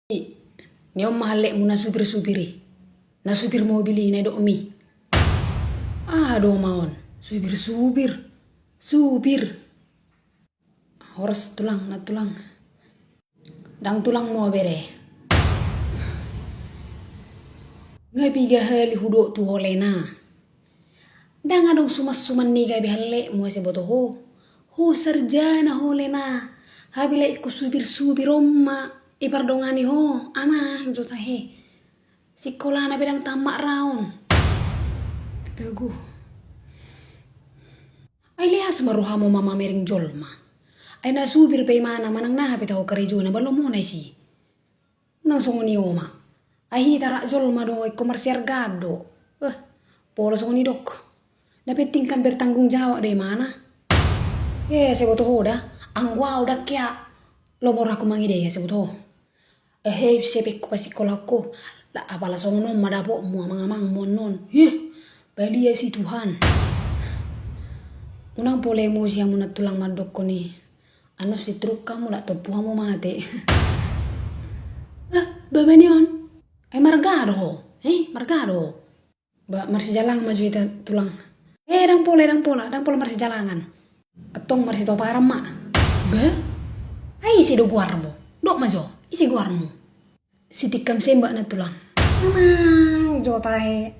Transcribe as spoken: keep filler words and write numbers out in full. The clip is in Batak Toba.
Ni on ma hallekmu na supir-supir i, na supir mobil i na didokmi. Aha do ma on, supir-supir, supir. Horas tulang, na tulang. Ndang tulang mo bere. Nga piga hali hudok tu ho Lena. Ndang adong suman-suman ni gabe hallekmu asa boto ho. Ho sarjana ho Lena. Hape lai ingkon supir-supir on ma ipardongani ho, amang jo tahe. Sikolana pe ndang tamat ra on. Agu. Ai leas ma rohamu mamamereng jolma. Ai na supir pe imana manang na hape taho karejona, balomona isi. Unang songon i oma. Ai hita rak jolma do ingkon marsiargaan do. Eh, pola songon i dok. Na penting kan bertanggung jawab do imana. Eh, asa boto ho da. Anggo au da kea. Lomo ra ku mangida i asa boto ho. Ehe, ise pe ku pasikola ho. La apala songon on ma dapotmu amang-amangmu annon. Hih, badia si Tuhan. Unang pola emosi hamu na tulang mandokkon i. Annon si truk hamu la tompu hamu mate. Ah, baba ni on. Ai marga do ho. Eh, marga do ho. Ba, marsijalangan ma jo hita tulang. Eh, ndang pola, ndang pola, ndang pola marsijalangan. Antong marsitoparan ma. Ba? Ai ise do goarmu? Dok ma jo, ise goarmu? Sitikkam sembak na tulang. Amang jo tahe.